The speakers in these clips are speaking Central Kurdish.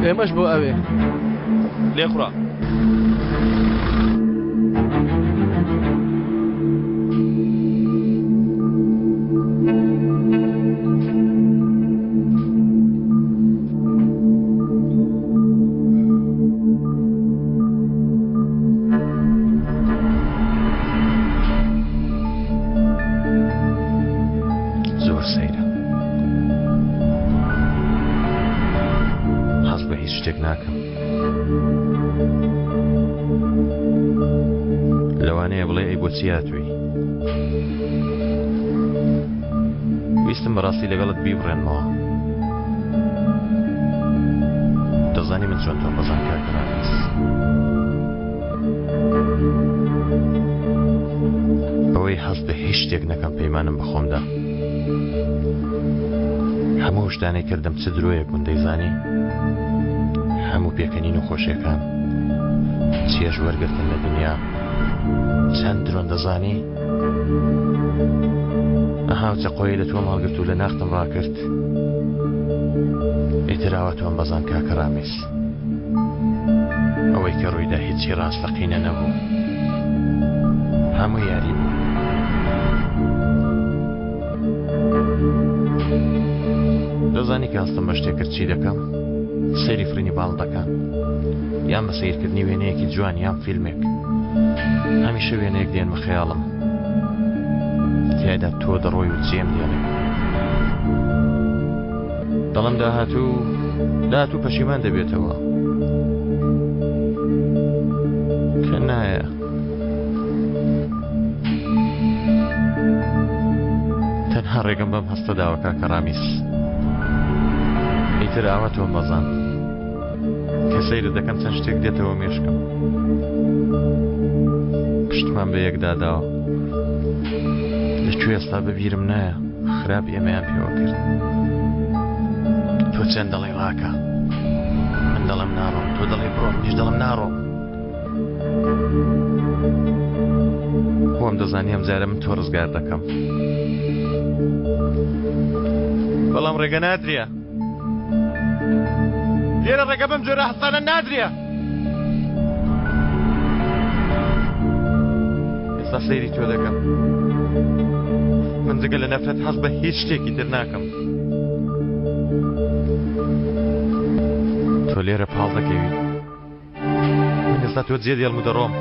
ئێمەش بۆ ئەوێ. لێخوڕە. زۆر سەیرە حەز بە هیچ شتێک ناکەم لەوانەیە بڵێ ئەی بۆچی هاتووی ویستم بەڕاستی لەگەڵت بیبڕێنمەوە دەزانی من چۆن تۆم بەزان کاکە ڕامیز بەوەی حەز بە هیچ شتێک نەکەم پەیمانم بەخۆمدا هەموو شتانەی کردم چ درۆیەک بوون دەیزانی هەموو پێکەنین و خۆشیەکان چێژ وەرگرتن لە دنیا چەند درۆن دەزانی ئەها و چەقۆی لە تۆم هەڵگرت و لە ناختم ڕاکرد ئیتر ئاوا تۆم بەزان کاکە ڕامیز ئەوەی کە ڕوویدا هیچی ڕاستەقینە نەبوو هەموو یاری بوو دەزانی کە هەستم بە شتێک کرد چی دەکەم سەیری فڕینی باڵندەکان یان بە سەیرکردنی وێنەیەکی جوان یان فیلمێک هەمیشە وێنەیەک دێنمە خەیاڵم تیایدا تۆ دەڕۆی و جێم دێڵێ دەڵم داهاتوو داهاتوو پەشیمان دەبێتەوە کە نایە تەنها ڕێگەم بەم هەستە داوە کاکە ڕامیس ئیتر ئاوا تۆم بەزاند کە سەیرت دەکەم چەند شتێک دێتەوە مێشکم پشتمان بە یەکدا داوە لە کوێ ئێستا بەبیرم نایە خراپ ئێمەیان پێوە کرد تۆ چەند دەڵێ ڕاکە من دەڵێم ناڕۆم تۆ دەڵێ بڕۆ منیش دەڵێم ناڕۆم خۆم دەزانی ئەم جارە من تۆ ڕزگار دەکەم بەڵام ڕێگە نادرێ لێرە ڕێگە بەم جۆرە هەستانە نادرێ ئێستا سەیری تۆ دەکەم من جگە لە نەفرەت حەز بە هیچ شتێکی تر ناکەم تۆ لێرە پاڵ دەکەوی من ئێستا تۆ جێ دێڵم و دەڕۆم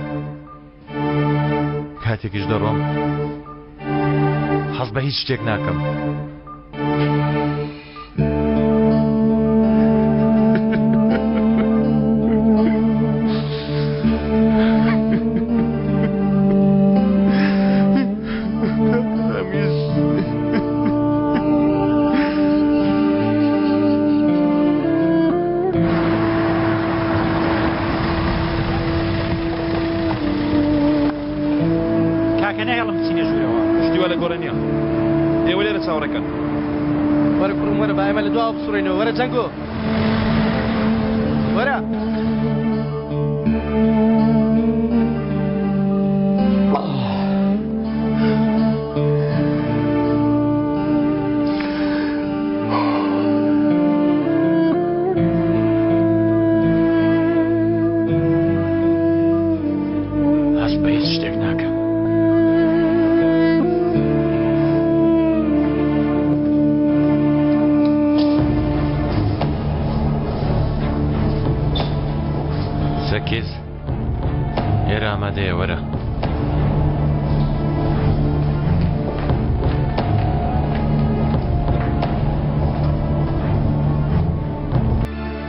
کاتێکیش دەڕۆم حەز بە هیچ شتێک ناکەم. کاکە ناهێڵم بچینە ژوورەوە. شتی وا لە گۆڕێ نییە. ئێوە لێرە چاوەڕێکەن. وەرە کوڕم وەرە با ئێمە لە دواوە بسوڕێینەوە وەرە جەنگۆ وەرە. هەست بە هیچ شتێک ناکەم. سەکیز ئێرە ئامادەیە وەرە.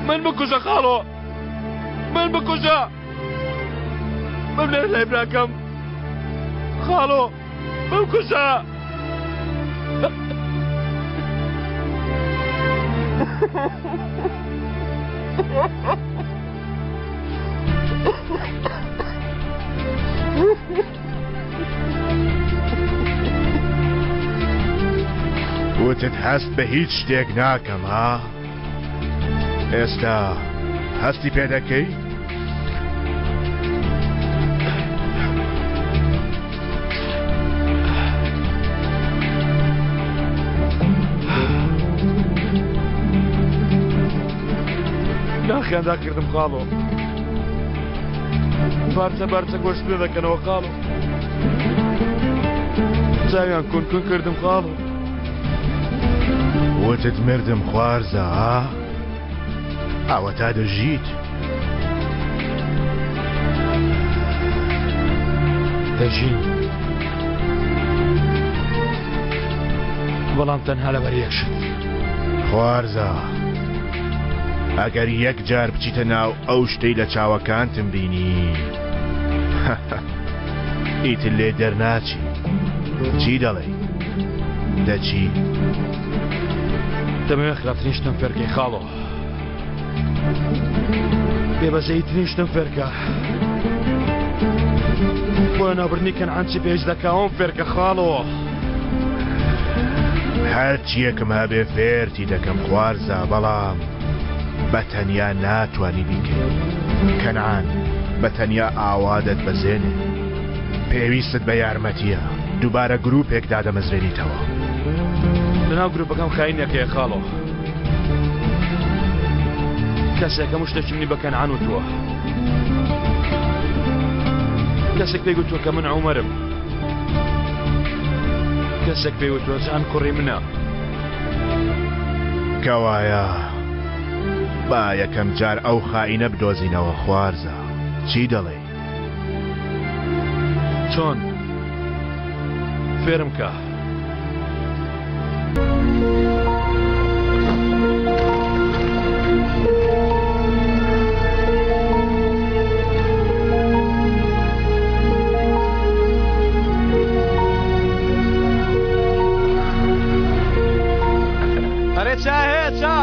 من بکوژە خاڵۆ من بکوژە بمنێرە لای براکەم خاڵۆ بمکوژە. وتت هەست بە هیچ شتێک ناکەم ها؟ ئێستا هەستی پێ دەکەی؟ چەرخیاندا کردم خاڵۆ. پارچە پارچە گۆشت لێ دەکەنەوە خاڵۆ. چاویان کون کون کردم خاڵۆ. وتت مردم خوارزا ها؟ ئەوەتا دەژیت. دەژیم. بەڵام تەنها لەبەر یەک شت. خوارزا ئەگەر یەک جار بچیتە ناو ئەو شتەی لە چاوەکانتم بینی ئیتر لێ دەرناچی. چی دەڵێی؟ دەچی؟ دەمەوێت خراپترین شتم فێرکەی خاڵۆ. بێبەزەییترین شتم فێرکە. بۆ ناوبردنی کەنعان چی پێویست دەکا ئەوم فێرکە خاڵۆ. هەرچیەکم هەبێ فێرتی دەکەم خوارزا بەڵام بە تەنیا ناتوانی بیکەی. کەنعان بە تەنیا ئاوا دەتبەزێنێ. پێویستت بە یارمەتیە دووبارە گروپێک دادەمەزرێنیتەوە. لەناو گروپەکەم خاینێک هەیە خاڵۆ. کەسێک هەموو شتێکی منی بە کەنعان وتووە. کەسێک پێی گوتووە کە من عومەرم. کەسێک پێی وتووە جان کوڕی منە. کەوایە با یەکەم جار ئەو خائینە بدۆزینەوە خوارزا. چی دەڵێی؟ چۆن؟ فێرم کە. ئەرێ چا هەیە چا؟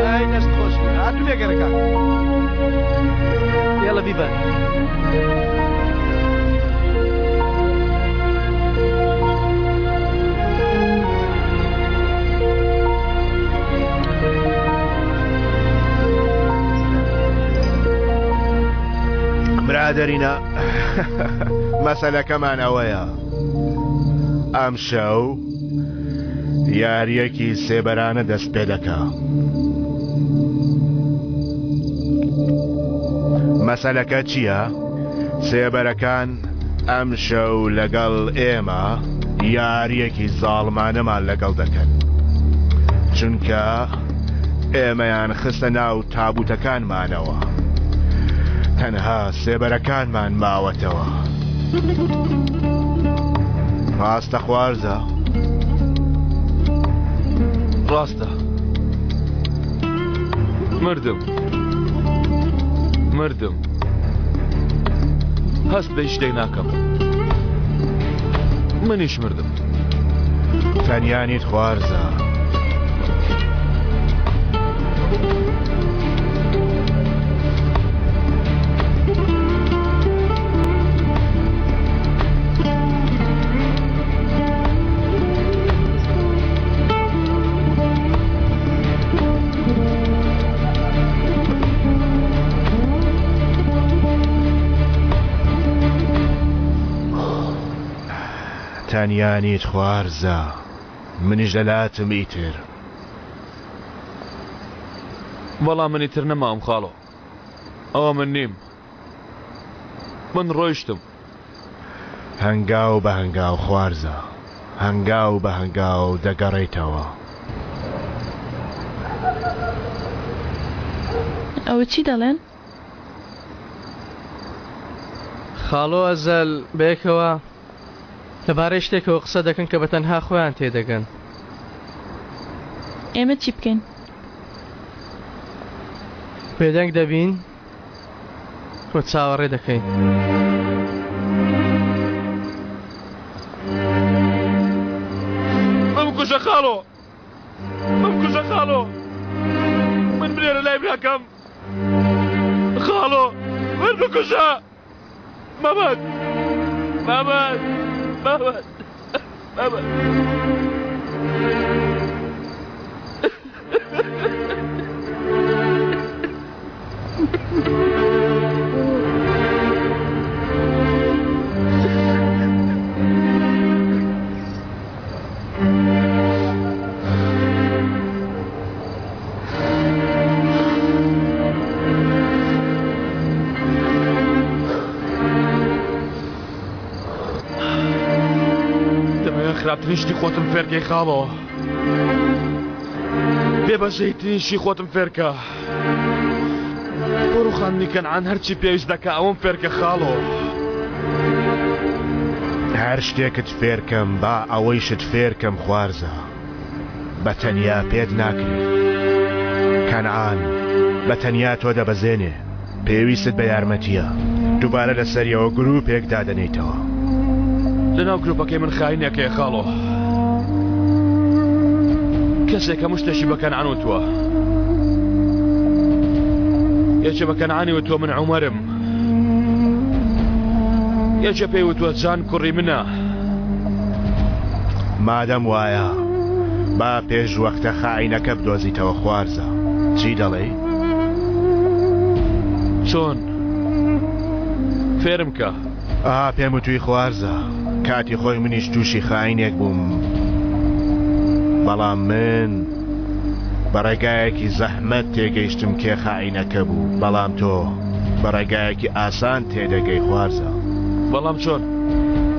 ئای دەست خۆش بێ هاتوو لێگەرەکە ئێڵە بیبەن. برادەرینە مەسەلەکەمان ئەوەیە ئەمشەو یاریەکی سێبەرانە دەست پێ دەکا. مەسەلەکە چییە؟ سێبەرەکان ئەمشەو لەگەڵ ئێمە یاریەکی زاڵمانەمان لەگەڵ دەکەن. چونکە ئێمەیان خستە ناو تابوتەکانمانەوە. تەنها سێبەرەکانمان ماوەتەوە. ڕاستە خوارزا؟ ڕاستە. مردم. مردم. هەست بە هیچ شتێک ناکەم. منیش مردم. تەنیا نیت خوارزا. تەنیا نیت خوارزا منیش لەلاتم ئیتر. بەڵام من ئیتر نەماوم خاڵۆ. ئەوە من نیم. من ڕۆیشتم. هەنگاو بە هەنگاو خوارزا. هەنگاو بە هەنگاو دەگەڕێیتەوە. ئەوە چی دەڵێن؟ خاڵۆ ئەزەل بەیەکەوە لەبارەی شتێکەوە قسە دەکەن کە بە تەنها خۆیان تێدەگەن. ئێمە چی بکەین؟ بێدەنگ دەبین و چاوەڕێ دەکەین. بمکوژە خاڵۆ، بمکوژە خاڵۆ، من بنێرە لای براکەم. خاڵۆ، من بکوژە. مەمەد، مەمەد، مەمەد. بابە. دەمەوێت خراپترین شتی خۆتم فێرکەی خاڵۆ. بێ بەزەیترین شتی خۆتم فێرکە. بۆ ڕوخاندنی کەنعان هەرچی پێویست دەکا ئەوەم فێرکە خاڵۆ. هەر شتێکت فێرکەم با ئەوەیشت فێرکەم خوارزا. بە تەنیا پێت ناکرێ. کەنعان بە تەنیا تۆ دەبەزێنێ. پێویستت بە یارمەتییە. دووبارە لە سەریەوە گرووپێک دادەنێیتەوە. لەناو گرووپەکەی من خاینێک هەیە خاڵۆ. کەسێک هەموو شتێکی بە کەنعان وتووە. یەکێ بە کەنعانی وتووە من عومەرم. یەکێ پێی وتووە جان کوڕی منە. مادەم وایە با پێش وەختە خائینەکە بدۆزیتەوە خوارزا. چی دەڵێی؟ چۆن؟ فێرم کە. ئەها پێم وتوی خوارزا کاتی خۆی منیش تووشی خائینێک بووم بەڵام من بە ڕێگایەکی زەحمەت تێگەیشتم کێ خائینەکە بوو بەڵام تۆ بە ڕێگایەکی ئاسان تێدەگەی خوارزا. بەڵام چۆن؟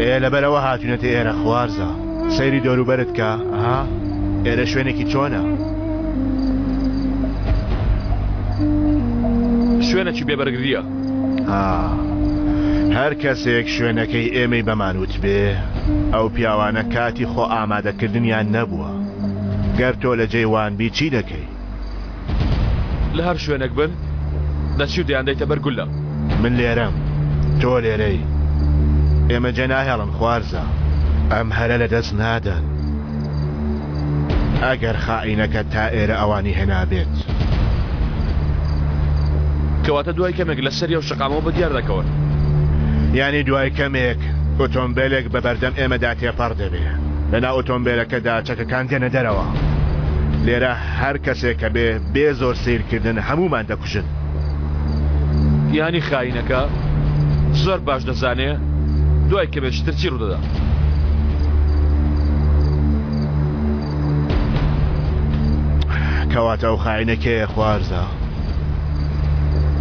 ئێ لەبەرئەوە هاتوینەتە ئێرە خوارزا. سەیری دەوروبەرت کە ها ئێرە شوێنێکی چۆنە؟ شوێنێکی بێ بەرگرییە. ها هەر کەسێک شوێنەکەی ئێمەی بەمان وتبێ ئەو پیاوانە کاتی خۆ ئامادەکردنیان نەبووە. گەر تۆ لە جێی وان بی چی دەکەی؟ لە هەر شوێنێک بن دەچی و دەیاندەیتە بەر گوللە. من لێرەم، تۆ لێرەی. ئێمە جێ ناهێڵن خوارزا. ئەم هەلە لە دەست نادەن. ئەگەر خائینەکە تا ئێرە ئەوانی هێنابێت. کەواتە دوای کەمێک لە سەری ئەو شەقامەوە بە دیار دەکەون. یانی دوای کەمێک ئۆتۆمبێلێک بە بەردەم ئێمەدا تێپەڕ دەبێ. لەناو ئۆتۆمبێلەکەدا چەکەکان دێنە دەرەوە. لێرە هەر کەسێک کە بێ، بێ زۆر سەیرکردن هەموومان دەکوژن. یانی خاینەکە زۆر باش دەزانێ دوای کەمێکی تر چی ڕوودەدا. کەواتە ئەو خاینە کێیە خوارزا؟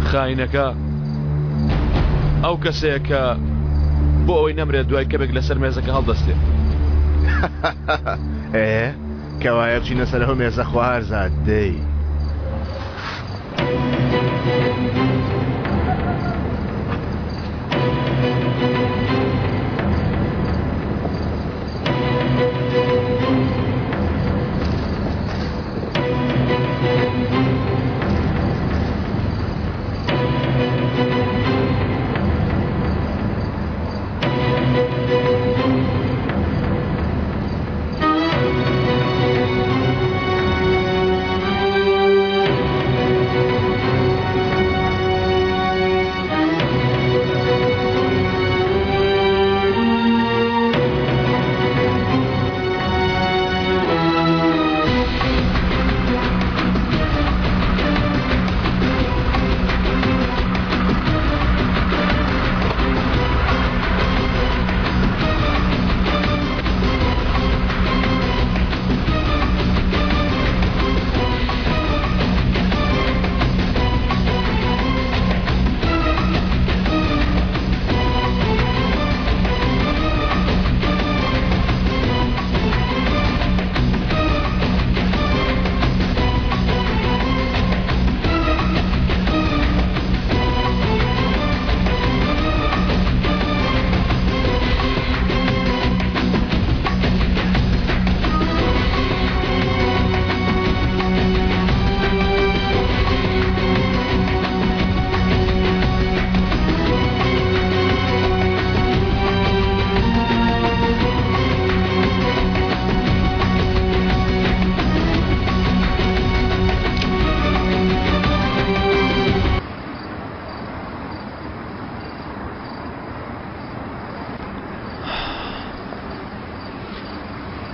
خاینەکە ئەو کەسەیە کە بۆ ئەوەی نەمرێت دوای کەمێک لەسەر مێزەکە هەڵدەستێ. ئێ کەوایە بچینە سەر ئەو مێزە خوارزا دەی.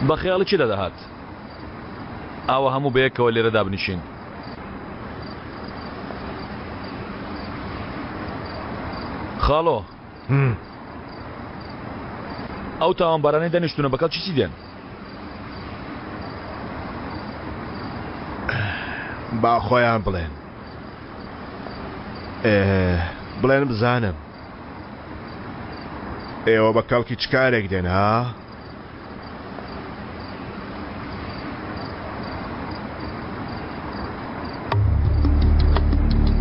بە خەیاڵی کێدا دەهات ئاوا هەموو بەیەکەوە لێرە دابنیشین؟ خاڵۆ ئەو تاوانبارانەی دانیشتوونە بە کەڵکی چی دێن؟ با خۆیان بڵێن. بڵێن بزانم ئێوە بە کەڵکی چ کارێک دێن ها؟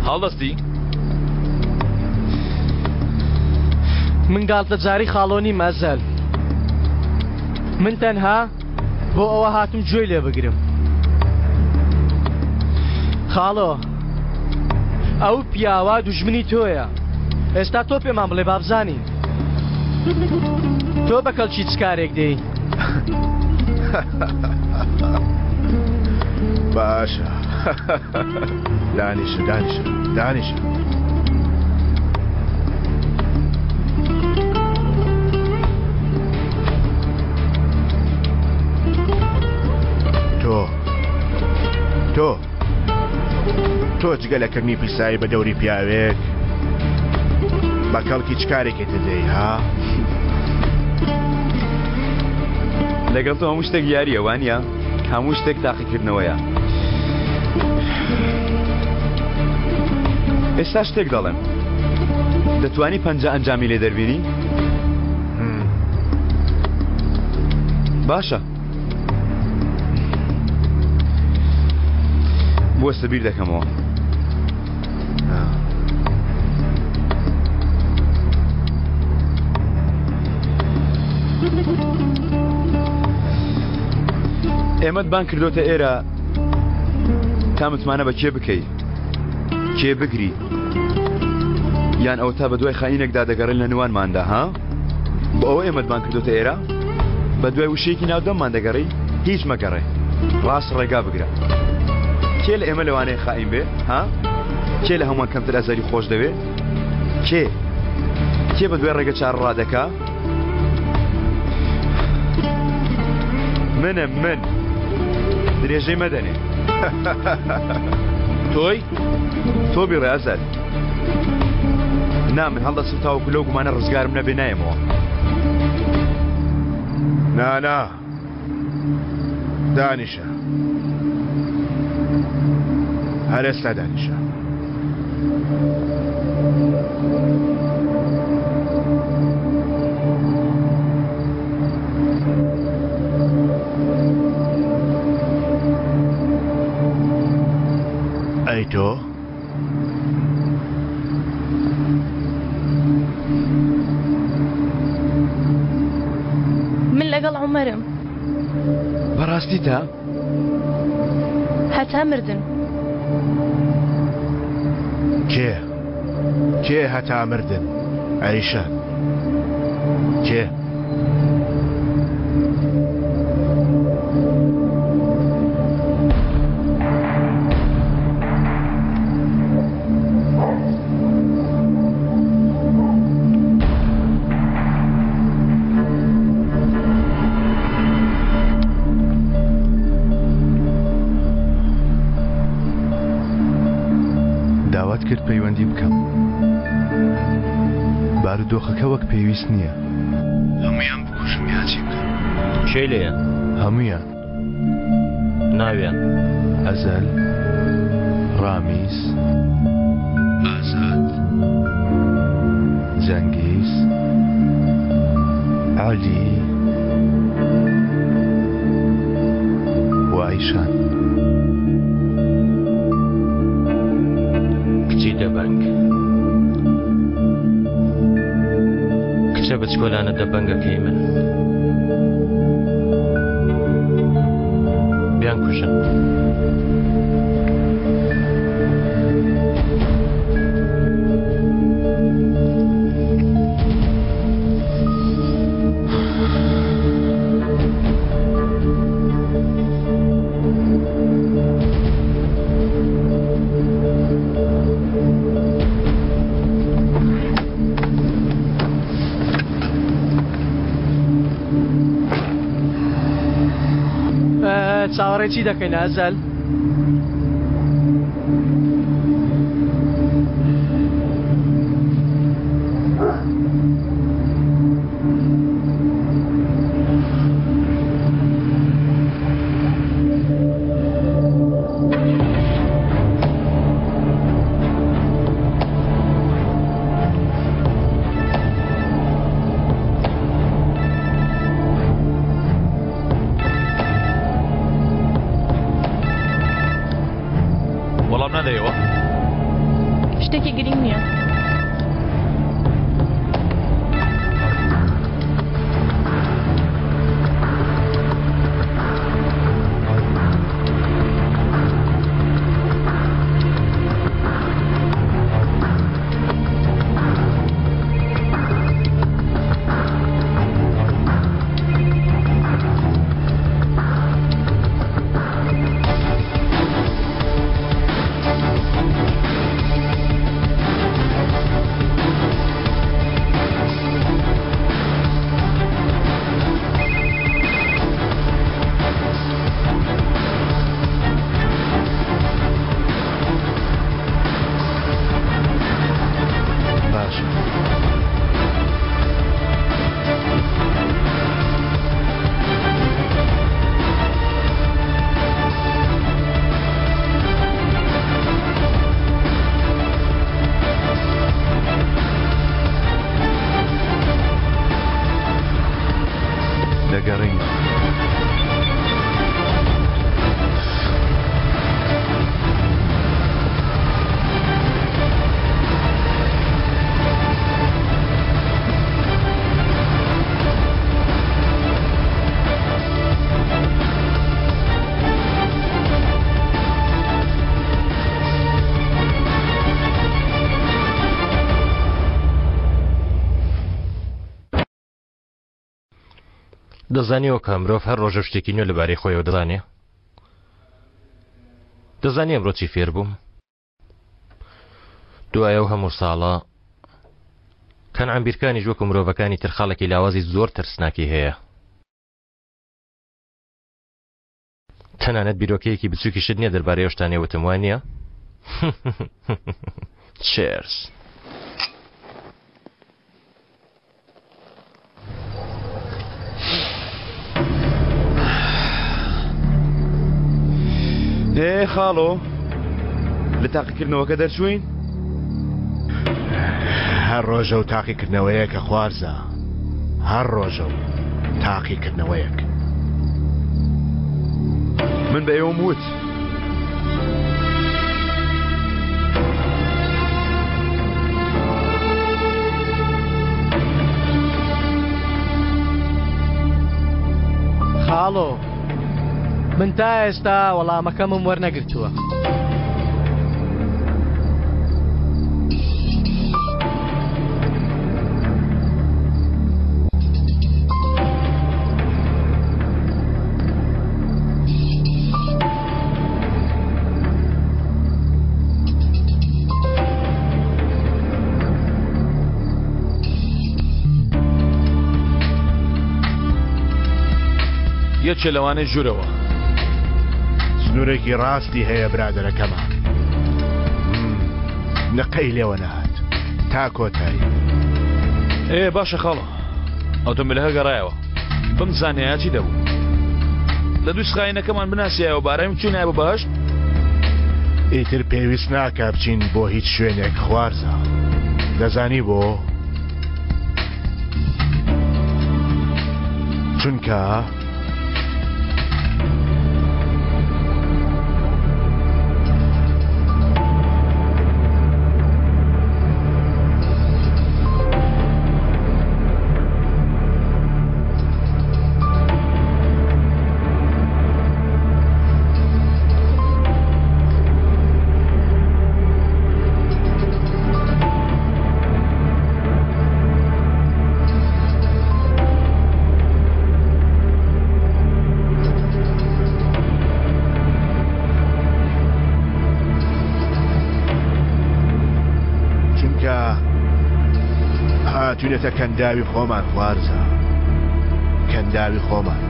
هەڵدەستی؟ من گاڵتەجاری خاڵۆ نیم ئەزەل. من تەنها بۆ ئەوە هاتم گوێی لێ بگرم. خاڵۆ ئەو پیاوە دوژمنی تۆیە. ئێستا تۆ پێمان بڵێ با بزانین تۆ بە کەڵکی چ کارێک دێی؟ باشە دانیشە دانیشە دانیشە. تۆ تۆ تۆ جگە لە کردنی پیسایی بە دەوری پیاوێک بە کەڵکی چ کارێکی تر دێی ها؟ لەگەڵ تۆ هەموو شتێک یارییە وانە؟ هەموو شتێک تاقیکردنەوەیە. ئێستا شتێک دەڵێم. دەتوانی پەنجە ئەنجامی لێ دەربینی؟ باشە. بوەستە بیر دەکەمەوە. ئێمەت بان کردۆتە ئێرە تا متمانە بە کێ بکەی کێ بگری یان ئەو تا بە دوای خاینێکدا دەگەڕێن لە نوانماندا ها بۆ ئەوە ئێمەت بان کردۆتە ئێرە بە دوای وشەیەکی ناو دەممان دەگەڕی هیچ مەگەڕێ ڕاست ڕێگا بگرە کێ لە ئێمە لەوانەیە خائین بێ ها کێ لە هەمووان کەمتر ئەزەری خۆش دەوێ کێ کێ بە دوای ڕێگە چار ڕادەکا منم من درێژەی مەدەنێ تۆی تۆ بیڵێ ئەزەل نا من هەڵدەستم تاوەکو لەو گومانە ڕزگارم نەبێ نایەمەوە. نا نا دانیشە هەر ئێستا دانیشە. ئەی تۆ؟ من لەگەڵ عومەرم. بەڕاستی تا؟ هەتا مردن. کێ؟ کێ هەتا مردن؟ ئەیشە کێ؟ داوات کرد پەیوەندی بکەم. بارودۆخەکە وەک پێویست نییە. هەموویان بکوژم یا چی بکەم؟ کێ لێیە؟ هەموویان. ناویان؟ ئەزەل، ڕامیز، ئازاد، جەنگیز، عەلی و ئایشان. کچی دەبەنگ. کچە بچکۆلانە دەبەنگەکەی من. بیانکوژن. چاوەڕێی چی دەکەین ئەزەل؟ وەڵام نادەیەوە؟ شتێکی گرنگ نییە. باشە. دەگەڕێینەوە. دەزانیەوە کە مرۆڤ هەر ڕۆژە شتێکی نوێ لەبارەی خۆیەوە دەزانێ؟ دەزانی ئەمڕۆ چی فێر بووم؟ دوای ئەو هەموو ساڵە کەنعان بیرکانیش وەکو مرۆڤەکانی تر خاڵێکی لاوازی زۆر ترسناکی هەیە. تەنانەت بیرۆکەیەکی بچووکیشت نییە دەربارەی ئەو شتانەی وتم، وا نییە؟ چێرس. ئێ خاڵۆ لە تاقیکردنەوەکە دەرچووین؟ هەر ڕۆژە و تاقیکردنەوەیەکە خوارزا هەر ڕۆژە و تاقیکردنەوەیەک. من بە ئێوەم وت. خاڵۆ من تا ئێستا وەڵامەکەمم وەرنەگرتووە. یەکێ لەوانەی ژوورەوە. سنوورێکی ڕاستی هەیە برادەرەکەمان. نقەی لێوە نەهات تا کۆتایی. ئێ باشە خاڵۆ ئۆتۆمبیلەکە گەڕایەوە بمزانیایە چی دەبوو لە دوو خاینەکەمان بناسیایەوە بارایم چوینایە بۆ بەهەشت. ئیتر پێویست ناکا بچین بۆ هیچ شوێنێک خوارزا دەزانی بۆ؟ چونکە چونکە هاتوینەتە کەنداوی خۆمان خوارزا کەنداوی خۆمان.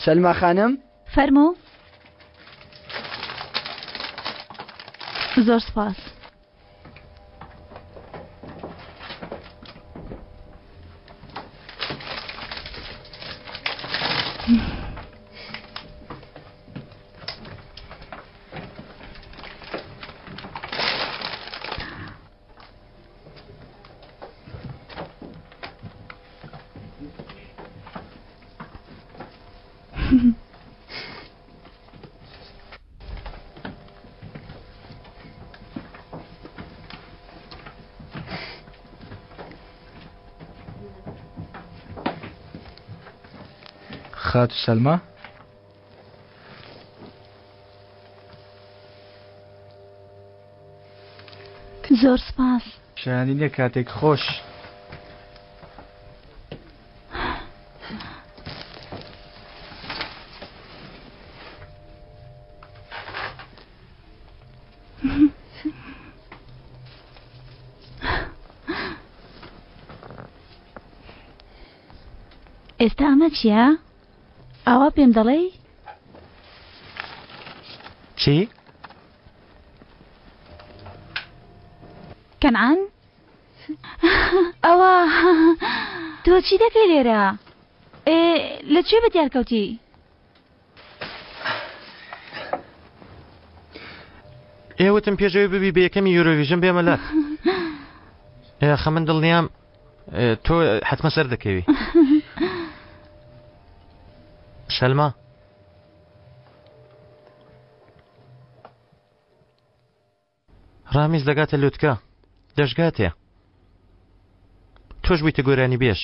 سەلما خانم؟ فەرموو. زۆر سپاس. خاتو سەلما زۆر سپاس. شایانی نیە کاتێک خۆش. ئێستا ئەمە چییە؟ ئاوا پێم دەڵێی؟ چی؟ کەنعان؟ ئەوە تۆ چی دەکەی لێرە؟ ئێ لە کوێ بە دیار کەوتی؟ ئێ وتم پێش ئەوەی ببی بە یەکەمی یۆرۆڤیژن بێمە لات. ئێ خە من دڵنیام تۆ حەتمە سەر دەکەوی. سەلما. ڕامیز دەگاتە لوتکە دەشگاتێ تۆش بوویتە گۆرانی بێژ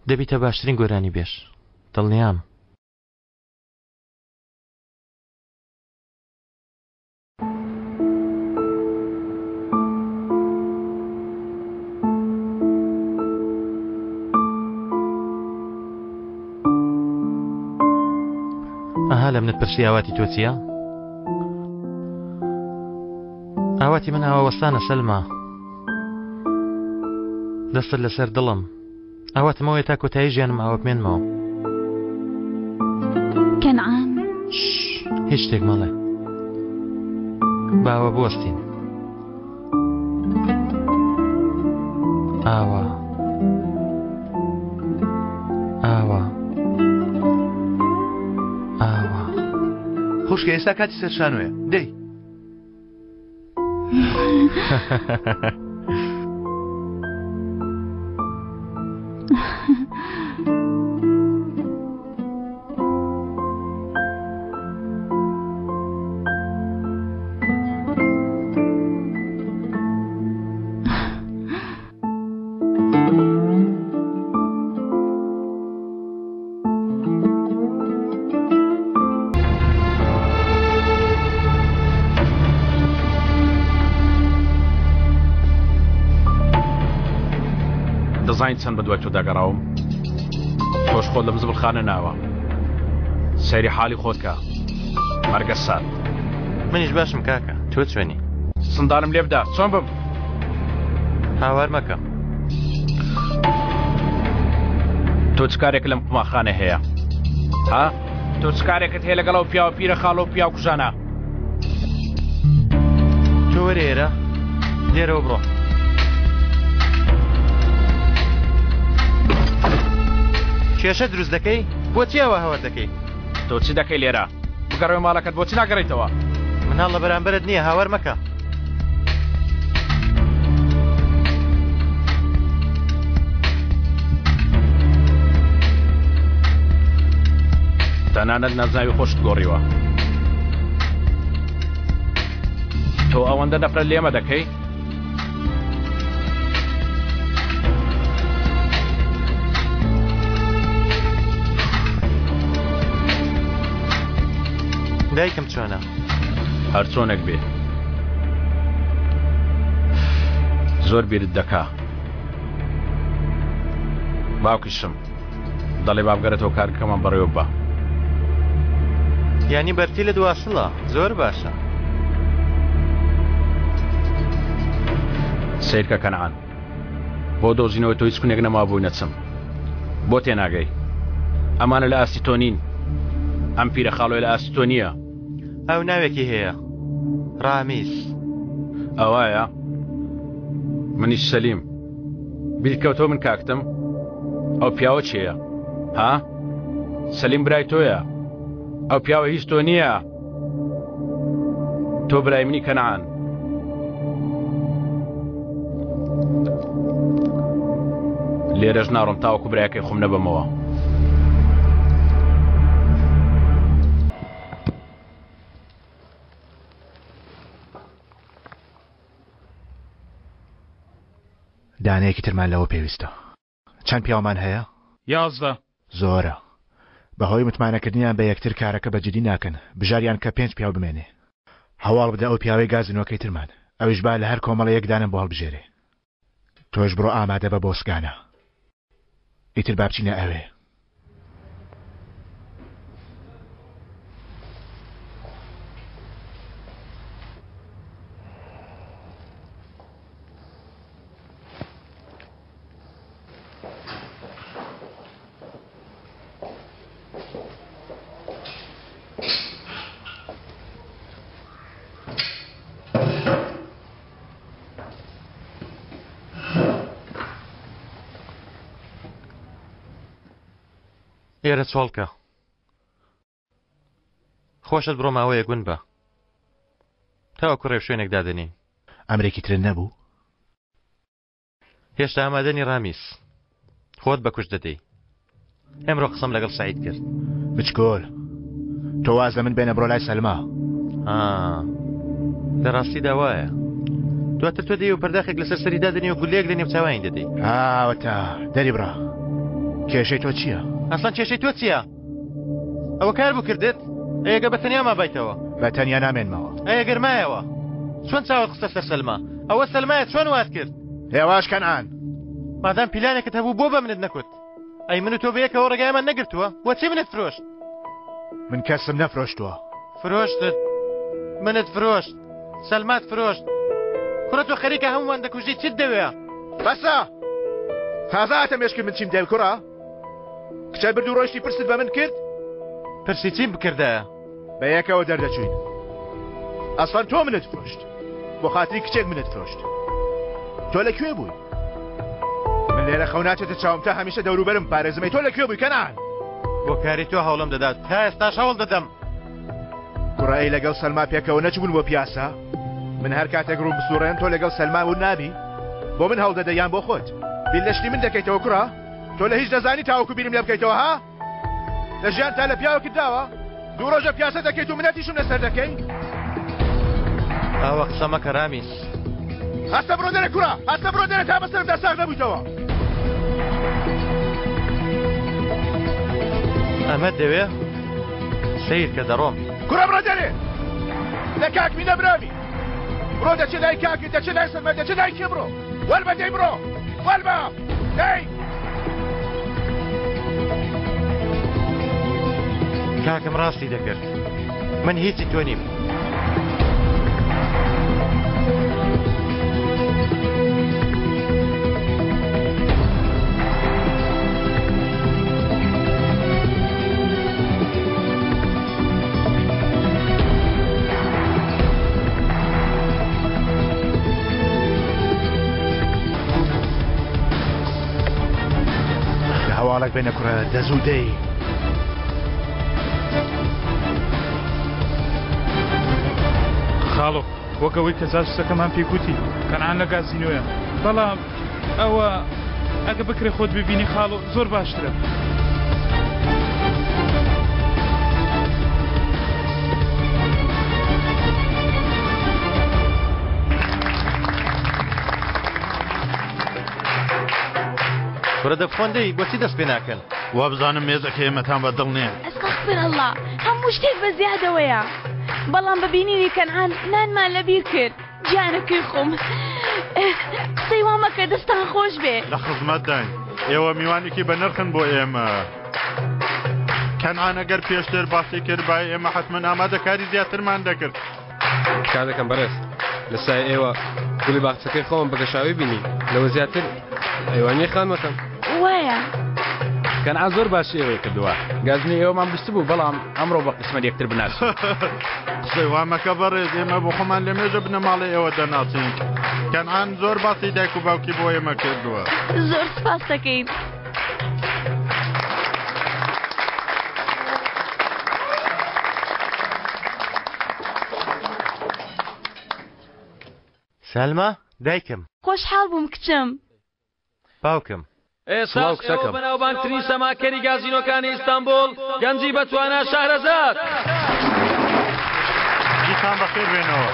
دەبیتە باشترین گۆرانی بێژ دڵنیام. ئەها لە منت پرسی ئاواتی تۆ چییە؟ ئاواتی من ئاوا وەستانە سەلما دەستت لەسەر دڵم ئاواتمەوەی تا کۆتایی ژیانم ئاوە بمێنمەوە کەنعان هیچ شتێک مەڵێ باوە بوەستین ئاوا ئاوا ئاوا خوشکە ئێستا کاتی سەر شانۆیە دەی دەزانیت چەند بەدوای تۆدا گەڕاوم تۆش خۆت لەم زبڵخانە ناوە سەیری حاڵی خۆت کە مەرگە سات منیش باشم کاکە تۆ چۆنی سندانم لێ بدە چۆن بم هاوار مەکە تۆ چ کارێک لەم قوماخانە هەیە ها تۆ چ کارێکت هەیە لەگەڵ ئەو پیاوە پیرە خاڵۆ و پیاو کوژانە تۆ وەرە ئێرە لێرەوە بڕۆ کێشە دروست دەکەی بۆچی ئەوە هاوار دەکەی تۆ چی دەکەی لێرە بگەڕێ ماڵەکەت بۆچی ناگەڕێیتەوە مناڵ لە بەرامبەرت نییە هاوار مەکە تەنانەت نازناوی خۆشت گۆڕیوە تۆ ئەوەندە نەفرەت لێمە دەکەی دایکم چۆنە؟ هەر چۆنێک بێ زۆر بیرت دەکا باوکیشم دەڵێ بابگەرێتەوە کارگەکەمان بەڕێوە بە یانی بەرتیلت واسڵە زۆر باشە. سەیرکە کەنعان بۆ دۆزینەوەی تۆ هیچ کونێک نەما بۆی نەچم بۆ تێناگەی. ئەمانە لە ئاستی تۆ نین. ئەم پیرە خاڵۆیە لە ئاستی تۆ نییە. ئەو ناوێکی هەیە. ڕامیز. ئەوایە؟ منیش سەلیم. بیرت کەوتەوە من کاکتم؟ ئەو پیاوە کێیە؟ ها؟ سەلیم برای تۆیە. ئەو پیاوە هیچ تۆ نییە. تۆ برای منی کەنعان. لێرەش ناڕۆم تاوەکو برایەکەی خۆم نەبەمەوە. دانەیەکی ترمان لەوە پێویستە. چەند پیاومان هەیە؟ 11. زۆرە. بەهۆی متمانەکردنیان بە یەکتر کارەکە بە جدی ناکەن، بژاریان کە پێنج پیاو بمێنێ. هەواڵ بدە ئەو پیاوەی گازینۆکەی ترمان، ئەویش با لە هەر کۆمەڵە یەک دانەم بۆ هەڵبژێرێ. تۆش بڕۆ ئامادە بە بۆ سگانە. ئیتر با بچینە ئەوێ. ئێرە چۆڵکە خۆشت بڕۆ ماوەیەک ون بە تاوەکو ڕێوشوێنێک دادەنێین. ئەمرێکی ترت نەبوو؟ هێشتا ئامادەنی ڕامیس خۆت بە کوشت دەدەی ئەمرۆ قسەم لەگەڵ سعید کرد بچکۆل تۆ واز لە من بێنە بڕۆ لای سەلما لە ڕاستیدا وایە دواتر تۆ دەی و پەرداخێک لەسەر سەری دادەنی و گولەیەک لە نێوچاوانی دەدەی ئاوەتا دەری بڕا کێشەی تۆ چییە؟ ئەسڵەن کێشەی تۆ چییە؟ ئەوە کار بوو کردت؟ ئەگە بە تەنیا مابایتەوە بە تەنیا نامێنمەوە. ئەگەر مایەوە چۆن چاوت خستە سەر سەلما؟ ئەوە سەلمایە چۆن وات کرد؟ هێواش کەنعان. مادام پیلانێکت هەبوو بۆ بە منت نەکوت؟ ئەی من و تۆ بەیەکەوە ڕێگایمان نەگرتووە؟ بۆچی منت فرۆشت؟ من کەسم نەفرۆشتووە. فرۆشتت منت فرۆشت سەلمات فرۆشت کوڕە تۆ خەریکە هەموومان دەکوژی چیت دەوێ؟ بەسە تازە هاتە مێشکت من چیم دەوێ کوڕە؟ کچە برد و ڕۆیشتی پرست بە من کرد؟ پرسی چیم بکردایە؟ بە یەکەوە دەردەچووین. ئەسڵەن تۆ منت فرۆشت. بۆ خاتری کچێک منت فرۆشت. تۆ لە کوێ بووی؟ من لێرە خەو ناچێتە چاوم تا هەمیشە دەوروبەرم پارێزمەی تۆ لە کوێ بووی کەنعان؟ بۆ کاری تۆ هەوڵم دەدا تا ئێستاش هەوڵ دەدەم. کوڕە ئەی لەگەڵ سەلما پێکەوە نەچبوون بۆ پیاسە؟ من هەر کاتێک ڕوو بسوڕێن تۆ لەگەڵ سەلما ون نابی؟ بۆ من هەوڵ دەدەی یان بۆ خۆت؟ بیر لە شتی من دەکەیتەوە کوڕە؟ تۆ لە هیچ دەزانی تاوەکو بیرم لێ بکەیتەوە ها؟ لە ژیان تا لە پیاوێکت داوە؟ دوو ڕۆژە پیاسە دەکەیت و منەتیشم لەسەر دەکەی؟ ئاوا قسە مەکە رامیس. هەستە بڕۆ دەرێ کوڕە، هەستە بڕۆ دەرێ تا بەسەرمدا ساغ نەبوویتەوە. ئەمەت دەوێ؟ سەیر کە دەڕۆم. کوڕە بڕۆ دەرێ! لە کاکمی نەبراوی. بڕۆ دەچێ لای کاکت، دەچێ لای سەلمە، دەچێ لای کێ بڕۆ. وەلبە دەی بڕۆ وەلبە دەی. کاکم ڕاستی دەکرد من هیچی تۆ نیم. لە هەواڵێک بێنە کوڕە دەزوو دەی. خاڵۆ وەک ئەوەی کە جاسوسەکەمان پێی گوتی کەنعان لە گازینۆیە بەڵام ئەوە ئەگە بکرێ خۆت ببینی خاڵۆ زۆر باشترە. کورە دەبخۆن دەی بۆچی دەست پێ ناکەن؟ وابزانم مێزەکە ئێمەتان بە دڵ نییە. استغفر اللە هەموو شتێک بە زیادەوەیە بەڵام بە بینینی کەنعان نانمان لەبیر کرد. گیانەکەی خۆم قسەی وا مەکە دەستان خۆش بێ. لە خزمەتداین ئێوە میوانێکی بەنرخن بۆ ئێمە. کەنعان ئەگەر پێشتر باسی کردبایە ئێمە حەتمەن ئامادەکاری زیاترمان دەکرد. تکا دەکەم بەڕێز لە سایە ئێوە گوڵی باخچەکەی خۆم بە گەشاوی بینی لەوە زیاتر ئەیوانیە خانمەکەم. وایە. کەنعان زۆر باسی ئێوەی کردووە. گازنی ئێوەمان بیستبوو، بەڵام ئەمڕۆ بە قیسمەت یەکتر بناسین. قسەی وا مەکە بەڕێز، ئێمە بۆ خۆمان لە مێژە بنەماڵەی ئێوە دەناسین. کەنعان زۆر باسی دایک و باوکی بۆ ئێمە کردووە. زۆر سپاس دەکەین. سەلما، دایکم. خۆشحاڵ بووم کچم. باوکم. ئێستاش ئێوە بەناوبانگترین سەماکەری گازینۆکانی ئیستانبوڵ، گەنجی بەتوانا شەهرەزاد. دیسان بەخێر بێنەوە.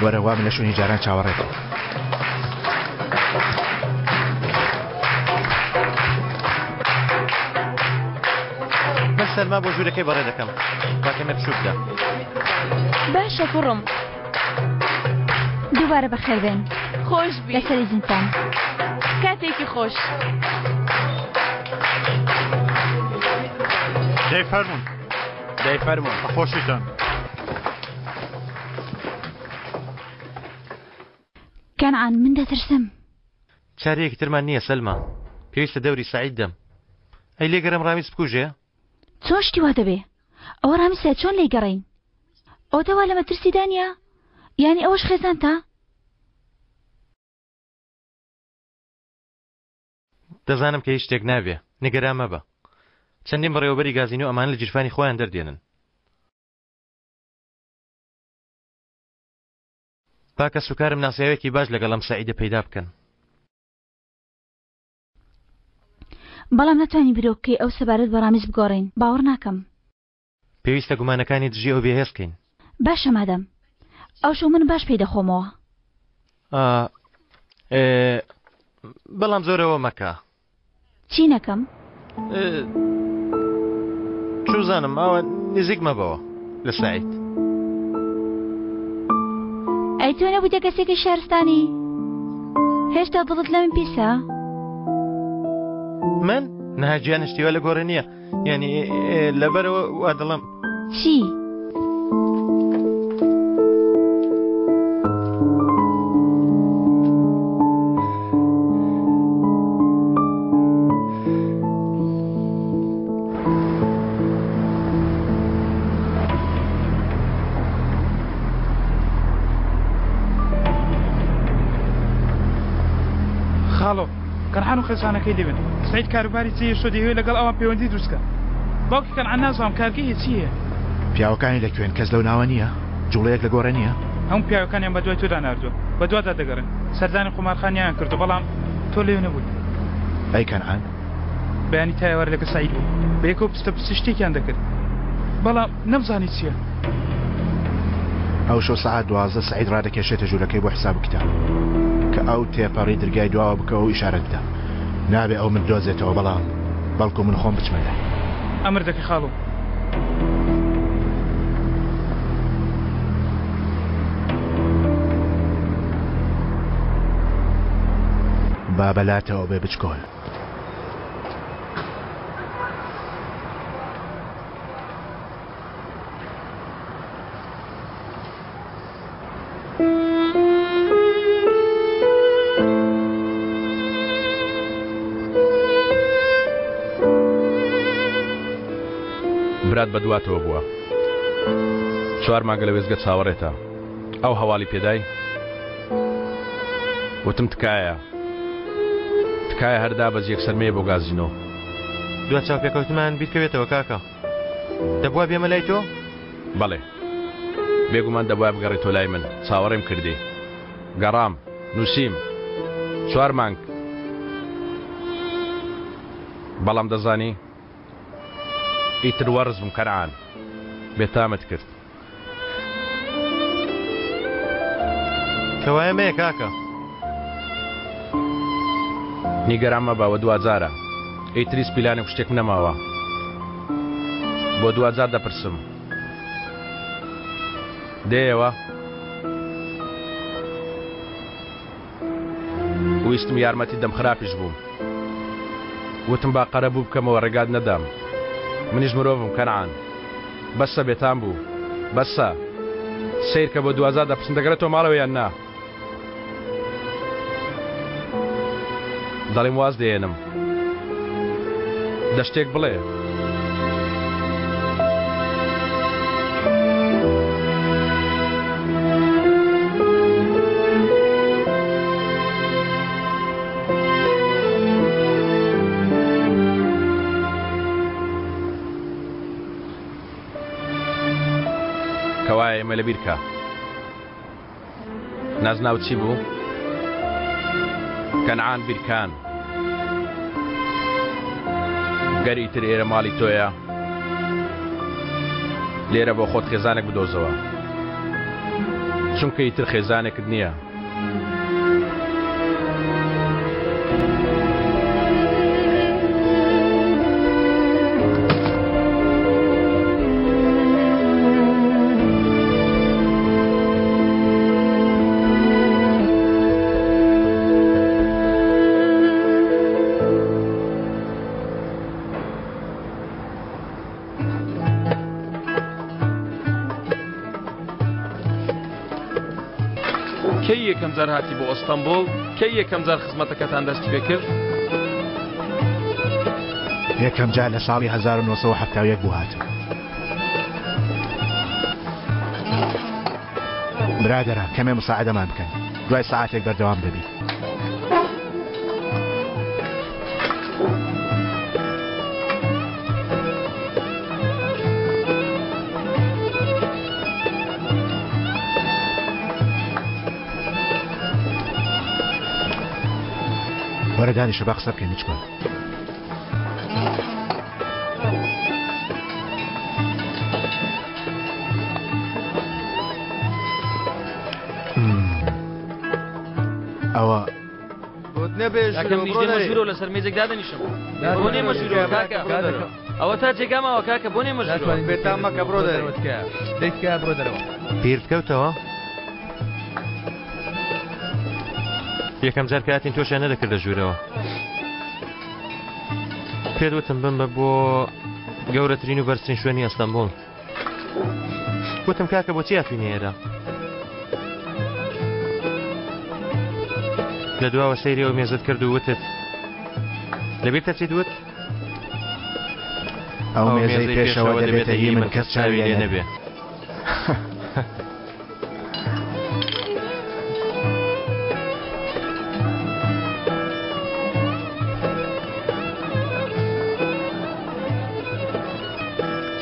وەرە وا من لە شوێنی جاران چاوەڕێتم. من سەلما بۆ ژوورەکەی بەڕێ دەکەم با کەمێ پشوو بدە. باشە کوڕم. دووبارە بەخێربێن. خۆش بی. لەسەر ئیزنتان. کاتێکی خۆش. دەی فەرموون. دەی فەرموون. بە خۆشیتان. کەنعان من دەترسم. چارەیەکی ترمان نییە سەلما. پێویستە دەوری سەعید دەم. ئەی لێگەرم ڕامیز بکوژێ؟ چۆن شتی وا دەبێ؟ ئەوە ڕامیسە چۆن لێی گەڕێین؟ ئەوەتا وا لە مەترسیدا نییە؟ یانی ئەوەش خێزانتە؟ دەزانم کە هیچ شتێک نابێ، نیگەران مەبە. چەندین بەڕێوەبەری گازینۆ ئەمانە لە گیرفانی خۆیان دەردێنن. با کەسوکارم ناسیاوێکی باش لەگەڵ ئەم سەعیدە پەیدا بکەن. بەڵام ناتوانی بیرۆکەی ئەو سەبارەت بە ڕامیز بگۆڕین، باوەڕ ناکەم. پێویستە گومانەکانی دژی ئەو بێهێز کەین. باشە مادەم. ئەو شەو من باش پێی دەخۆمەوە. ئا، ئێ، بەڵام زۆر ئەوە مەکە. چی نەکەم؟ چوزانم ئاوا نزیک مەبەوە لە سەعید. ئەی تۆ نەبوویتە کەسێکی شارستانی؟ هێشتا دڵت لە من پیسە؟ من؟ نا گیان شتی وا لە گۆڕێ نییە. یعنی لەبەرەوە وا دڵم. چی؟ خاڵۆ کەنعان و خێزانەکەی لەوێن سعید کاروباری چیە شۆ دەیەوێت لەگەڵ ئەوان پەیوەندی دروست کە باوکی کەنعان نازانم کارگەی هەیە چی هەیە. پیاوەکانی لە کوێن کەس لەو ناوە نییە؟ جوڵەیەک لە گۆڕێ نییە؟ هەموو پیاوەکانیان بە دوای تۆدا ناردووە بەدوادا دەگەڕێن سەردانی قومارخانیان کردووە بەڵام تۆ لەوێ نەبوویت. ئەی کەنعان؟ بەیانی تا ئێوارە لەگەڵ سەعید بووم بەیەکەوە پستە پستی شتێکیان دەکرد بەڵام نەمزانی چییە. ئەو شەو سەعات 12 سەعید ڕادەکێشێتە ژوورەکەی بۆ حساب و کتاب کە ئەو تێپەڕی درگای دواوە بکەوە و ئیشارەت بدە نابێ ئەو من بدۆزێتەوە بەڵام بەڵکو من خۆم بچمە لای. ئەمر دەکەی خاڵۆ. با بەلاتەوە بێ بچکۆل. برات بەدواتەوە بووە چوار مانگە لە وێزگە چاوەڕێتە ئەو هەواڵی پێدای وتم تکایە تکایە هەر دابەز یەکسەر مەیە بۆ گازینۆ. دوا چاوپێکەوتنمان بیرکەوێتەوە کاکە. دەبوا بێمە لای تۆ؟ بەڵێ. بێگومان دەبوایە بگەڕێیتەوە لای من. چاوەڕێم کردی. گەڕام. نووسیم. چوار مانگ. بەڵام دەزانی؟ ئیتر وەڕس بووم کەنعان. بێتامت کرد. کەوایە مەیە کاکە. نیگەران مەبە وە دواجارە. ئیتر هیچ پیلانێک و شتێکم نەماوە. بۆ دواجار دەپرسم. دێیەوە؟ ویستم یارمەتی دەم خراپیش بووم. وتم با قەرەبوو بکەمەوە ڕێگات نەدام. منیش مرۆڤم کەنعان. بەسە بێتام بوو. بەسە. سەیرکە بۆ دوازار دەپرسم دەگەڕێتەوە ماڵەوە یان نا؟ دەڵێم واز دێنم. دە شتێک بڵێ. کەوایە ئێمە لەبیر کە. نازناو چی بوو؟ کەنعان بیرکان. گەر ئیتر ئێرە ماڵی تۆیە لێرە بۆ خۆت خێزانێک بدۆزەوە چونکە ئیتر خێزانێکت نییە. کەی یەکەم جار هاتی بۆ ئەستەمبۆڵ؟ کەی یەکەم جار خزمەتەکەتان دەستی پێ کرد؟ یەکەم جار لە ساڵی 1971 بوو هاتم. برادەران کەمێ مساعدەمان بکەن دوای سەعاتێک بەردەوام دەبین. وەرە دانیشە با قسە بکەین بچکۆن. ئەوە ژوورەوە لەسەر مێزێک دادەنیشم بۆ نێمە ژوورەوە کاکە ئەوە تا جێگا ماوە کاکە بۆ نێمە ژوورەوە بێتام مەکە بڕۆ دەرەوە دەی تکایە بڕۆ دەرەوە بیرت کەوتەوە؟ یەکەم جار کاتین تۆشیان نەدەکردە ژوورەوە پێت وتم بمبە بۆ گەورەترین و بەرزترین شوێنی ئەستەمبوڵ وتم کاکە بۆچی هاتوینە ئێرە لە دواوە سەیری ئەو مێزت کرد و وتت لەبیرتە چیت وت؟ ئەو مێزەی پێشەوە دەبێتە هی من کەس چاوی لێ نەبێ.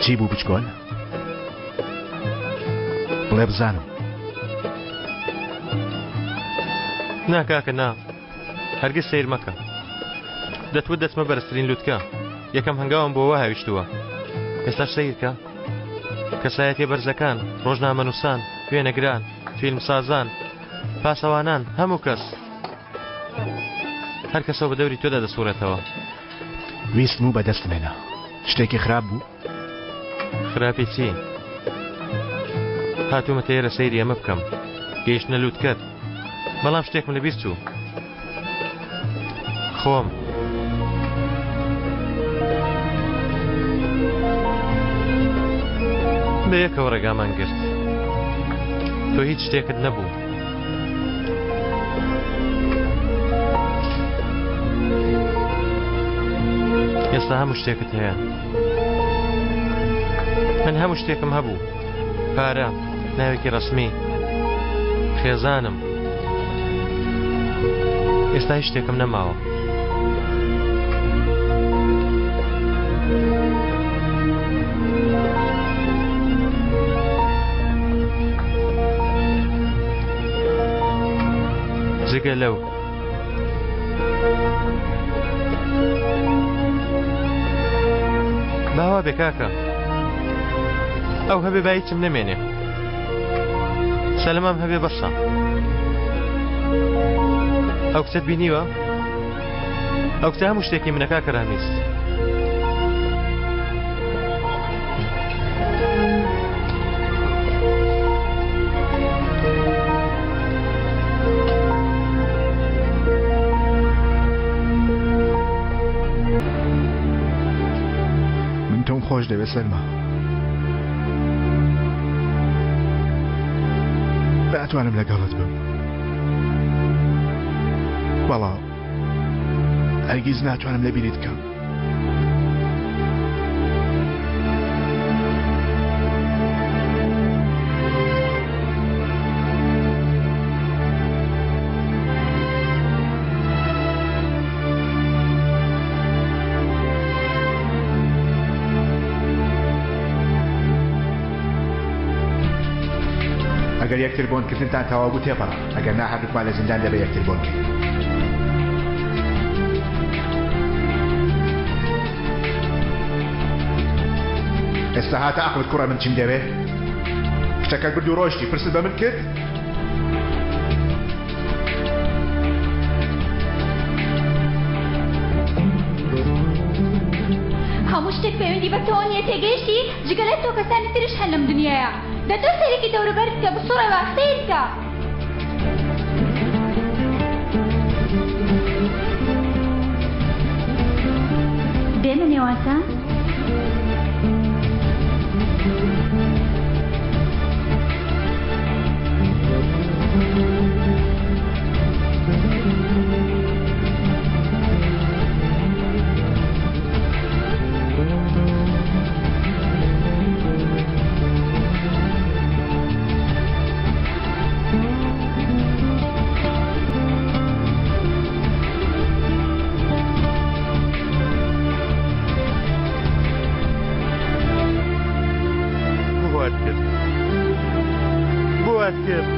چی بوو بچکۆل؟ بڵێ بزانم. نا کاکە نا هەرگیز سەیر مەکە دەتوت دەچمە بەرزترین لوتکە یەکەم هەنگاوم بۆ وا هاویشتووە ئێستاش سەیرکە کەسایەتیە بەرزەکان ڕۆژنامەنووسان وێنەگران فیلمسازان پاسەوانان هەموو کەس هەر کەسەوە بە دەوری تۆدا دەسوڕێتەوە. ویستم و بەدەستم هێنا. شتێکی خراپ بوو؟ خراپی چی؟ هاتوومەتە ئێرە سەیری ئەمە بکەم. گەیشتنە لووتکەت. بەڵام شتێکم لەبیر چوو. خۆم. بەیەکەوە ڕێگامان گرت. تۆ هیچ شتێکت نەبوو. ئێستا هەموو شتێکت هەیە. من هەموو شتێکم هەبوو. پارە، ناوێکی ڕەسمی، خێزانم. ئێستا هیچ شتێکم نەماوە. جگە لەو باوا بێ کاکە ئەو هەبێ با هیچم نەمێنێ سەلمام هەبێ بەسە ئەو کچەت بینیوە ئەو کچە هەموو شتێکی منە کاکە رامیز خۆش دەوێت سەلما. ناتوانم لەگەڵت بم. بەڵام هەرگیز ناتوانم لەبیرت کەم. ئەگەر یەکتر بۆنکردنتان تەواو بوو تێپەڕە، ئەگەر نا هەردووکمان لە زیندان دەبێ یەکتر بۆن کەین. ئێستا هاتە ئەقڵت کوڕە من چیم دەوێ؟ کچەکەت برد و ڕۆشتی پرست بە من کرد؟ هەموو شتێک پەیوەندی بە تۆوە نییە تێگەیشتی؟ جگە لە تۆ کەسانی تریش هەن لەم دنیایە. دە تۆ سەیرێکی دەوروبەرت بکە بسوڕێوە سەیر بکە. بێمە نێوانتان؟ بۆ وات کرد بۆ وات کرد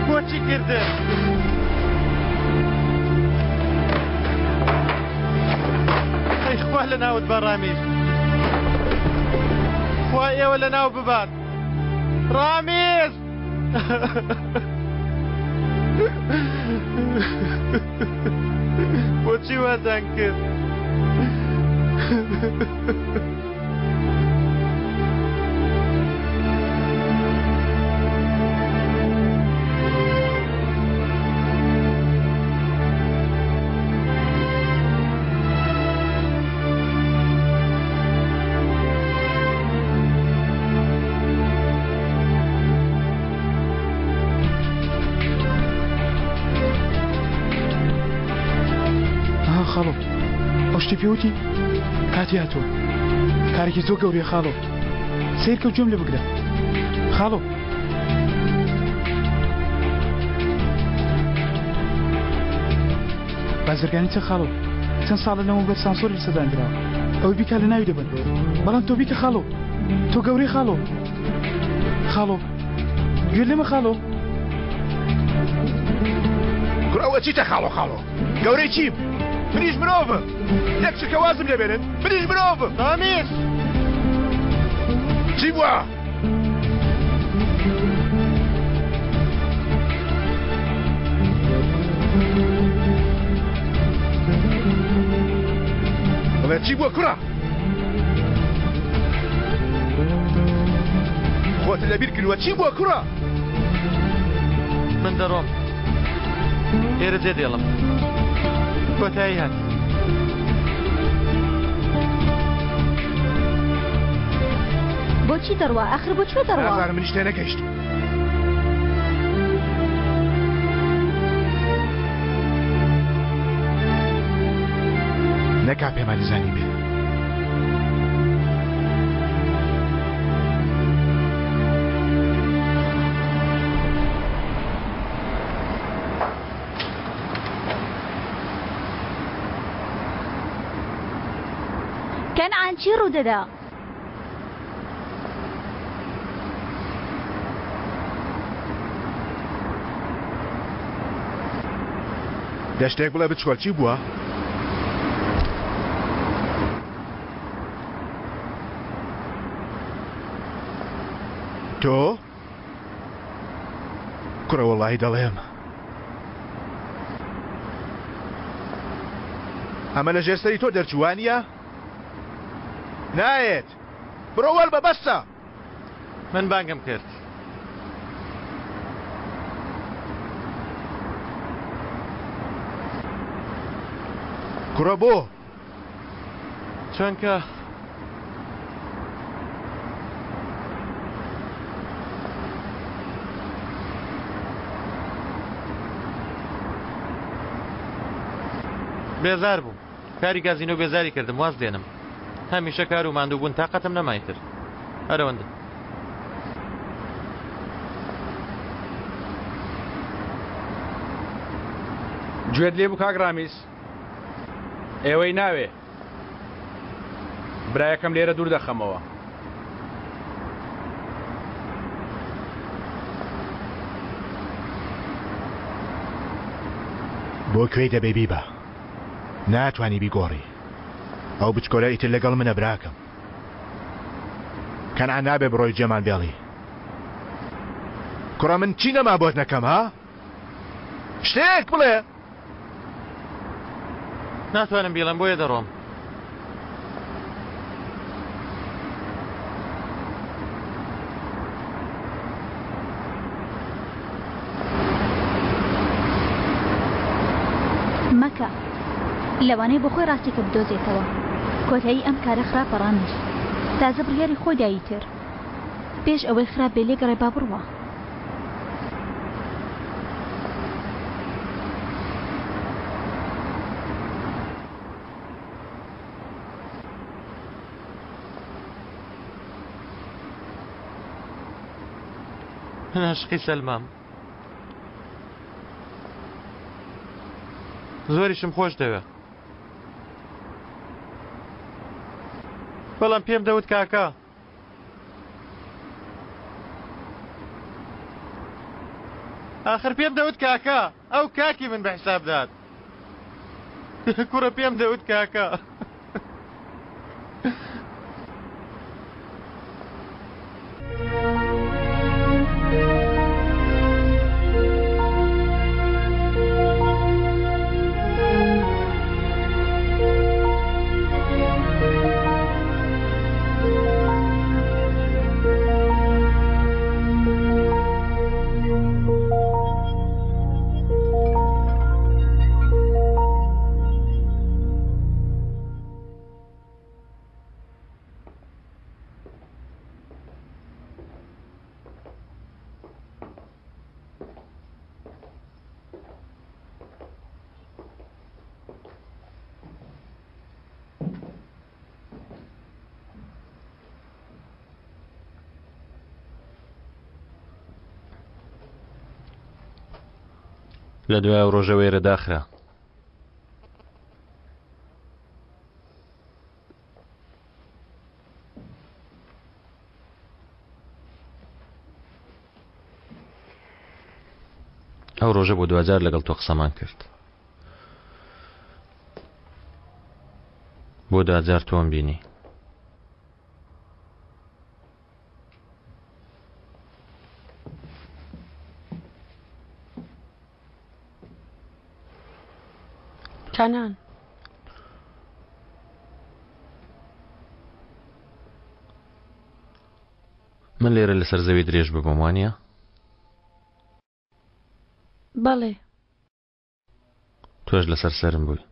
بۆچی کردن ئەی خوا لە ناوت بە ڕامیز خوا ئێوە لە ناو ببات ڕامیز بۆچی واتان کرد؟ ئەها خاڵۆ ئەو شتی پێوتی کاتی هاتووە کارێکی زۆر گەورەیە خاڵۆ سیرکە و گوێم لێ بگرە خاڵۆ بازرگانی چە خاڵۆ چەند ساڵە لەمەوبەر سانسۆری لەسەر دانراوە ئەوەی بیکا لە ناوی دەبن بەڵام تۆ بیکە خاڵۆ تۆ گەورەی خاڵۆ خاڵۆ گوێ لێمە خاڵۆ کوڕ ئەوە چیتە خاڵۆ خاڵۆ گەورەی چیم منیش مرۆڤم یەک چرکە وازم لێبێنن منیش مرۆڤم ڕامیز چی بووە؟ بڵێ چی بووە کوڕە؟ خۆت لەبیر کردووە چی بووە کوڕە؟ من دەڕۆم ئێرە جێ دێڵم کۆتایی هات. بۆچی دەڕوا ئاخر بۆ کوێ دەڕوا؟ نازانم منیش تێنەگەیشتم. نەکا پێمانی زانی بێ. کەنعان چی ڕوودەدا؟ دە شتێک بڵێ بچکۆل چی بووە؟ تۆ؟ کوڕە وەڵی دەڵێم ئەمە لە ژێر سەری تۆ دەرچووانە؟ نایەت بڕۆ وەربە بەسە. من بانگم کرد. کوڕە بۆ؟ چونکە بێزار بووم کاری گازینۆ بێزاری کردم واز دێنم هەمیشە کار و ماندوو بوون تاقەتم نەمای تر ئەرەوەندە گوێت لێ بوو کاک ڕامیز ئێوەی ناوێ برایەکەم لێرە دوور دەخەمەوە. بۆ کوێی دەبێ بیبە ناتوانی بیگۆڕی ئەو بچکۆلە ئیتر لەگەڵ منە براکەم کەنعان نابێ بڕۆی جێمان بێڵی کوڕە من چی نەما بۆت نەکەم ها شتێک بڵێ ناتوانم بیڵێم بۆیە دەڕۆم. مەکە. لەوانەیە بۆ خۆی ڕاستیەکە بدۆزێتەوە. کۆتایی ئەم کارە خراپە ڕامیش. تازە بڕیاری خۆی دا ئیتر. پێش ئەوەی خراپ بێ لێگەڕێ با بڕوا. من عاشقی سەلمام زۆریشم خۆش دەوێ بەڵام پێم دەوت کاکە ئاخر پێم دەوت کاکە ئەو کاکی من بە حساب دات کوڕە پێم دەوت کاکە. لە دوای ئەو ڕۆژە وێرە داخرا. ئەو ڕۆژە بۆ دواجار لەگەڵ تۆ قسەمان کرد. بۆ دواجار تۆم بینی. کەنان. من لێرە لەسەر زەوی درێژ ببم وانە؟ بەڵێ. تۆش لەسەر سەرم بووی.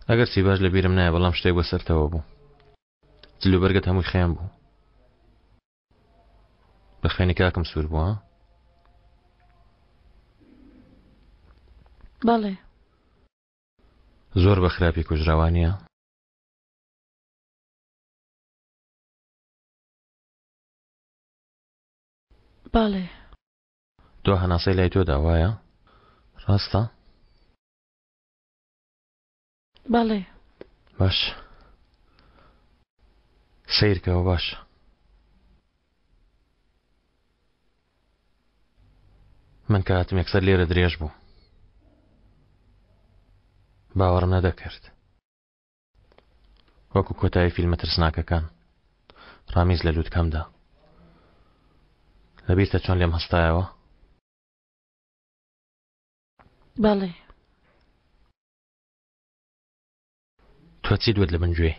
ئەگەر چی باش لە بیرم نایە بەڵام شتێک بەسەرتەوە بوو. جلوبەرگت هەمووی خوێن بوو. بە خوێنی کاکم سوور بوو ها؟ بەڵێ. زۆر بە خراپی کوژراوانە؟ بەڵێ. دوا هەناسەی لای تۆدا وایە؟ ڕاستە؟ بەڵێ. باش سەیرکەوە باشە. من کە هاتم یەکسەر لێرە درێژ بوو باوەڕم نەدەکرد وەکو کۆتایی فیلمە ترسناکەکان ڕامیز لە لوتکەمدا لەبیرتە چۆن لێم هەستایەوە؟ بەڵێ. تۆ چیت وت لە بن گوێی؟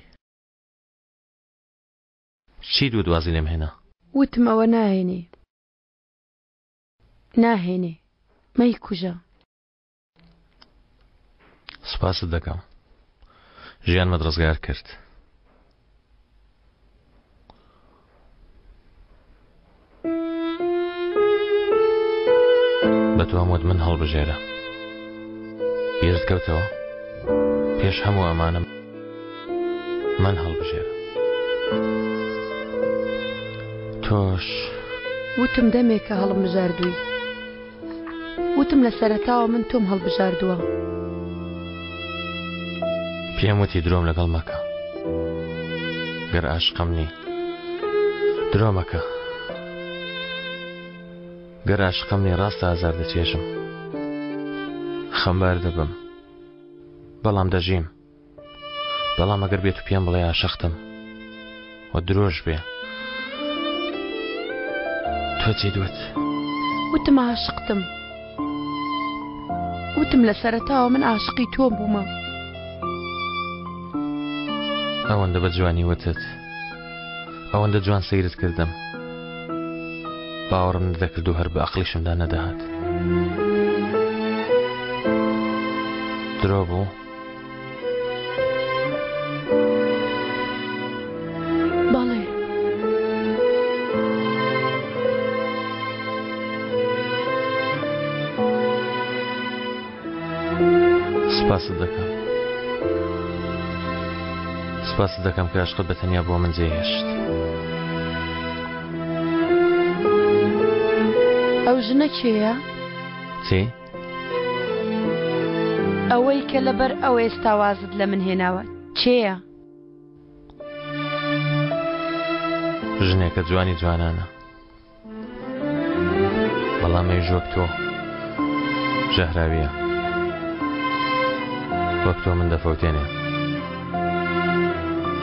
چیت وت وازی لێم هێنا؟ وتم ئەوە ناهێنێ ناهێنێ مەیکوژە. سوپاست دەکەم. ژیانمت ڕزگار کرد. بە تۆم وت من هەڵبژێرە. بیرت کەوتەوە؟ پێش هەموو ئەمانە من هەڵبژێرە. تۆش. وتم دەمێکە هەڵمبژاردووی. وتم لە سەرەتاوە من تۆم هەڵبژاردووە. پێم وتی درۆم لەگەڵ مەکە. گەر ئاشقم نی. درۆ مەکە. گەر ئاشقم نی ڕاستە ئازار دەچێژم. خەمبار دەبم. بەڵام دەژیم. بەڵام ئەگەر بێت و پێم بڵێ ئاشقتم و درۆش بێ تۆ چیت وت؟ وتم عاشقتم وتم لە سەرەتاوە من عاشقی تۆ بوومە. ئەوەندە بە جوانی وتت ئەوەندە جوان سەیرت کردم باوەڕم نەدەکرد و هەر بە ئەقڵیشمدا نەدەهات درۆ بوو؟ بەڵێ. سپاست دەکەم. سپاست دەکەم کە عشقت بە تەنیا بۆ من جێهێشت. ئەو ژنە کێیە؟ چی؟ ئەوەی کە لەبەر ئەو ئێستا وازت لە من هێناوە کێیە؟ ژنێکە جوانی جوانانە بەڵام ئەویش وەک تۆ ژەهراویە وەک تۆ من دەفەوتێنێ.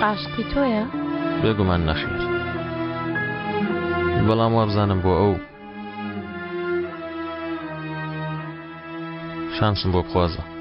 عاشقی تۆیە؟ بێگومان نەخێر بەڵام وابزانم بۆ ئەو شانسم بۆ بخوازە.